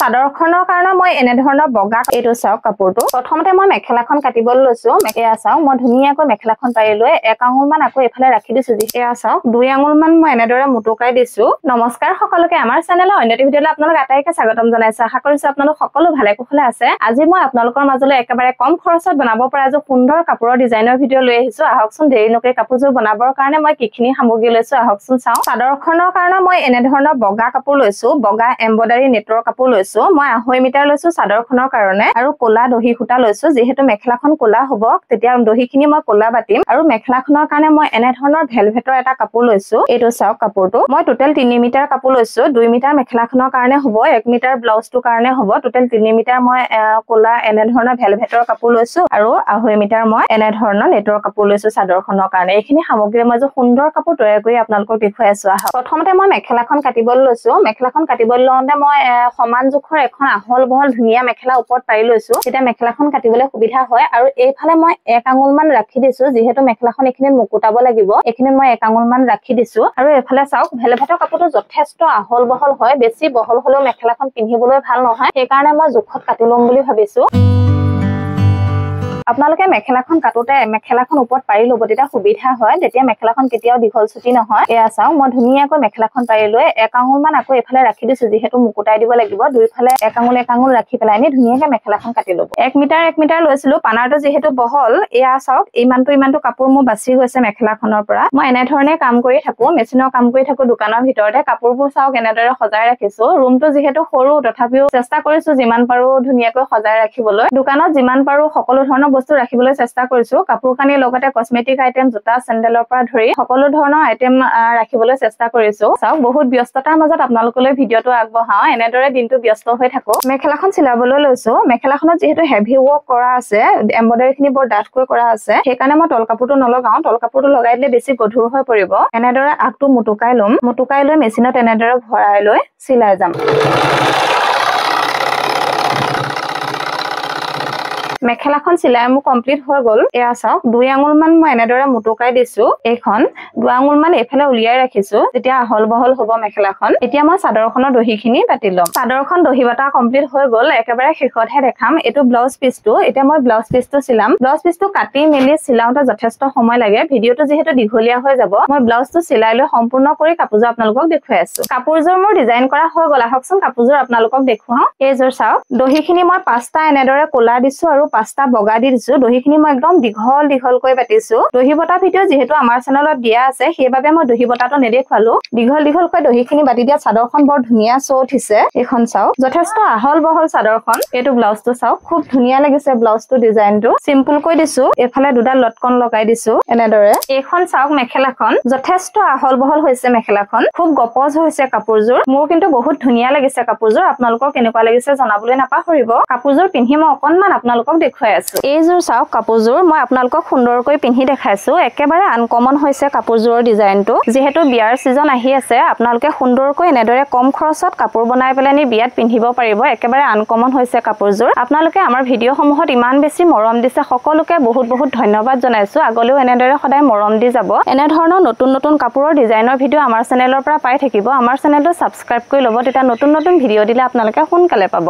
চাদৰখনৰ কাৰণে মই এনে ধৰণৰ বগা এইটো চাওক কাপোৰটো। প্ৰথমতে মই মেখেলাখন কাটিবলৈ লৈছো। এয়া চাওক, মই ধুনীয়াকৈ মেখেলাখন পাৰি লৈ এক আঙুলমান আকৌ এইফালে ৰাখি দিছো। এয়া চাওক, দুই আঙুলমান মই এনেদৰে মুটুকাই দিছো। নমস্কাৰ সকলোকে, আমাৰ চেনেলৰ অন্য এটি ভিডিঅ'লৈ আপোনালোক আটাইকে স্বাগতম জনাইছো। আশা কৰিছো আপোনালোক সকলো ভালে কুশলে আছে। আজি মই আপোনালোকৰ মাজলৈ একেবাৰে কম খৰচত বনাব পৰা এযোৰ সুন্দৰ কাপোৰৰ ডিজাইনৰ ভিডিঅ' লৈ আহিছো। আহকচোন দেৰি নকৰি কাপোৰযোৰ বনাবৰ কাৰণে মই কিখিনি সামগ্ৰী লৈছো আহকচোন চাওঁ। চাদৰখনৰ কাৰণে মই এনেধৰণৰ বগা কাপোৰ লৈছো, বগা এম্ব্ৰইডাৰী নেটৰ কাপোৰ লৈছো। মই 2.5 মিটাৰ লৈছো চাদৰখনৰ কাৰণে, আৰু ক'লা দহি সূতা লৈছো। যিহেতু মেখেলাখন ক'লা হ'ব, তেতিয়া দহিখিনি মই ক'লা বাতিম। আৰু মেখেলাখনৰ কাৰণে মই এনেধৰণৰ ভেলভেটৰ এটা কাপোৰ লৈছো। এইটো চাওক কাপোৰটো। মই টোটেল 3 মিটাৰ কাপোৰ লৈছো। 2 মিটাৰ মেখেলাখনৰ কাৰণে হ'ব, 1 মিটাৰ ব্লাউজটোৰ কাৰণে হ'ব। টোটেল 3 মিটাৰ মই ক'লা এনেধৰণৰ ভেলভেটৰ কাপোৰ লৈছো, আৰু 2.5 মিটাৰ মই এনেধৰণৰ নেটৰ কাপোৰ লৈছো চাদৰখনৰ কাৰণে। এইখিনি সামগ্ৰীৰে মই এযোৰ সুন্দৰ কাপোৰ তৈয়াৰ কৰি আপোনালোকক দেখুৱাই আছো। আহক, প্ৰথমতে মই মেখেলাখন কাটিবলৈ লৈছো। মেখেলাখন কাটিবলৈ লওঁতে মই সমান জোখৰ এখন আহল বহল ধুনীয়া মেখেলা ওপৰত পাৰি লৈছো, তেতিয়া মেখেলাখন কাটিবলৈ সুবিধা হয়। আৰু এইফালে মই এক আঙুলমান ৰাখি দিছো, যিহেতু মেখেলাখন এইখিনিত মুকুটাব লাগিব, এইখিনিত মই এক আঙুলমান ৰাখি দিছো। আৰু এইফালে চাওক, ভেলভেটৰ কাপোৰটো যথেষ্ট আহল বহল হয়। বেছি বহল হলেও মেখেলাখন পিন্ধিবলৈ ভাল নহয়, সেইকাৰণে মই জোখত কাটি ল'ম বুলি ভাবিছো। আপোনালোকে মেখেলাখন কাটোতে মেখেলাখন ওপৰত পাৰি ল'ব, তেতিয়া সুবিধা হয়, তেতিয়া মেখেলাখন কেতিয়াও দীঘল চুটি নহয়। এয়া চাওক, মই ধুনীয়াকৈ মেখেলাখন পাৰি লৈ এক আঙুলমান আকৌ এইফালে ৰাখি দিছো, যিহেতু মুকুটাই দিব লাগিব। দুইফালে এক আঙুল এক আঙুল ৰাখি পেলাই আমি ধুনীয়াকে মেখেলাখন কাটি ল'ব। 1 মিটাৰ 1 মিটাৰ লৈছিলো, পানাৰটো যিহেতু বহল। এয়া চাওক, ইমানটো কাপোৰ মোৰ বাচি গৈছে মেখেলাখনৰ পৰা। মই এনেধৰণে কাম কৰি থাকো, মেচিনৰ কাম কৰি থাকো দোকানৰ ভিতৰতে। কাপোৰবোৰ চাওক এনেদৰে সজাই ৰাখিছো। ৰুমটো যিহেতু সৰু, তথাপিও চেষ্টা কৰিছো যিমান পাৰো ধুনীয়াকৈ সজাই ৰাখিবলৈ। দোকানত যিমান পাৰো সকলো ধৰণৰ বস্তু ৰাখিবলৈ চেষ্টা কৰিছো। কাপোৰ কানিৰ লগতে কচমেটিক আইটেম, জোতা চেণ্ডেলৰ পৰা ধৰি সকলো ধৰণৰ আইটেম ৰাখিবলৈ চেষ্টা কৰিছো। চাওক, বহুত ব্যস্ততাৰ মাজত আপোনালোকলৈ ভিডিঅ'টো আগবঢ়াও। এনেদৰে দিনটো ব্যস্ত হৈ থাকো। মেখেলাখন চিলাবলৈ লৈছো। মেখেলাখনত যিহেতু হেভি ৱৰ্ক কৰা আছে, এম্ব্ৰইডাৰী খিনি বৰ ডাঠকৈ কৰা আছে, সেইকাৰণে মই তল কাপোৰটো নলগাও। তল কাপোৰটো লগাই দিলে বেছি গধুৰ হৈ পৰিব। এনেদৰে আগটো মুটুকাই ল'ম। মুটুকাই লৈ মেচিনত এনেদৰে ভৰাই লৈ চিলাই যাম। মেখেলাখন চিলাই মোৰ কমপ্লিট হৈ গ'ল। এয়া চাওক, দুই আঙুলমান মই এনেদৰে মুটুকাই দিছো। এইখন দুই আঙুলমান এইফালে উলিয়াই ৰাখিছো, তেতিয়া আহল বহল হ'ব মেখেলাখন। এতিয়া মই চাদৰখনৰ দহিখিনি বাতি ল'ম। চাদৰখন দহি বটা কমপ্লিট হৈ গ'ল। একেবাৰে শেষতহে দেখাম এইটো ব্লাউজ পিচটো। এতিয়া মই ব্লাউজ পিচটো চিলাম। ব্লাউজ পিচটো কাটি মেলি চিলাওঁতে যথেষ্ট সময় লাগে, ভিডিঅ'টো যিহেতু দীঘলীয়া হৈ যাব। মই ব্লাউজটো চিলাই লৈ সম্পূৰ্ণ কৰি কাপোৰযোৰ আপোনালোকক দেখুৱাই আছো। কাপোৰযোৰ মোৰ ডিজাইন কৰা হৈ গ'ল। আহকচোন কাপোৰযোৰ আপোনালোকক দেখুৱাওঁ। এইযোৰ চাওক, দহিখিনি মই 5টা এনেদৰে ক'লা দিছো আৰু 5টা বগা দি দিছো। দহিখিনি মই একদম দীঘল দীঘলকৈ বাতিছো। দহি বটা ভিডিঅ' যিহেতু আমাৰ চেনেলত দিয়া আছে, সেইবাবে মই দহি বটাটো নেদেখুৱালো। দীঘল দীঘলকৈ দহিখিনি বাতি দিয়া চাদৰখন বৰ ধুনীয়া শ্ব' উঠিছে। এইখন চাওক, যথেষ্ট আহল বহল চাদৰখন। এইটো ব্লাউজটো চাওক, খুব ধুনীয়া লাগিছে ব্লাউজটো। ডিজাইনটো চিম্পুলকৈ দিছো। এইফালে দুডাল লটকন লগাই দিছো এনেদৰে। এইখন চাওক মেখেলাখন, যথেষ্ট আহল বহল হৈছে মেখেলাখন, খুব গপজ হৈছে কাপোৰযোৰ। মোৰ কিন্তু বহুত ধুনীয়া লাগিছে কাপোৰযোৰ। আপোনালোকৰ কেনেকুৱা লাগিছে জনাবলৈ নাপাহৰিব। কাপোৰযোৰ পিন্ধি মই অকনমান আপোনালোকক দেখুৱাই আছো। এইযোৰ চাওক কাপোৰযোৰ, মই আপোনালোকক সুন্দৰকৈ পিন্ধি দেখাইছো। একেবাৰে আনকমন হৈছে কাপোৰযোৰৰ ডিজাইনটো। যিহেতু বিয়াৰ ছিজন আহি আছে, আপোনালোকে সুন্দৰকৈ এনেদৰে কম খৰচত কাপোৰ বনাই পেলাই নি বিয়াত পিন্ধিব পাৰিব। একেবাৰে আনকমন হৈছে কাপোৰযোৰ। আপোনালোকে আমাৰ ভিডিঅ'সমূহত ইমান বেছি মৰম দিছে, সকলোকে বহুত বহুত ধন্যবাদ জনাইছো। আগলৈও এনেদৰে সদায় মৰম দি যাব। এনেধৰণৰ নতুন নতুন কাপোৰৰ ডিজাইনৰ ভিডিঅ' আমাৰ চেনেলৰ পৰা পাই থাকিব। আমাৰ চেনেলটো ছাবস্ক্ৰাইব কৰি ল'ব, তেতিয়া নতুন নতুন ভিডিঅ' দিলে আপোনালোকে সোনকালে পাব।